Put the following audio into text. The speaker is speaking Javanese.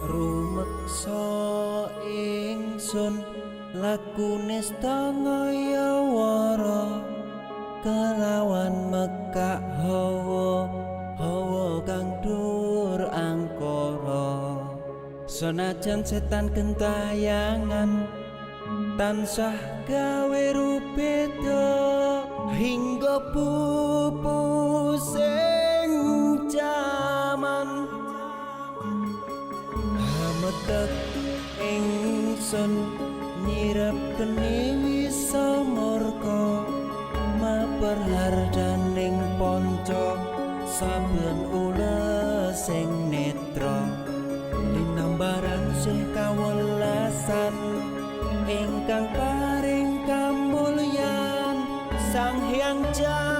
Rumeksa ingsun lakune stangaya wara kelawan mekak hawa hawa kang dur angkara. Senajan setan gentayangan tansah gawe rubeda hingga pupus ing jaman. Hametek ingsun nyirep geni wisa murka maper hardaning ponco saben ules sing netra linambaran sih kawelasan ingkang paring kamulyan Sang Hyang Jati.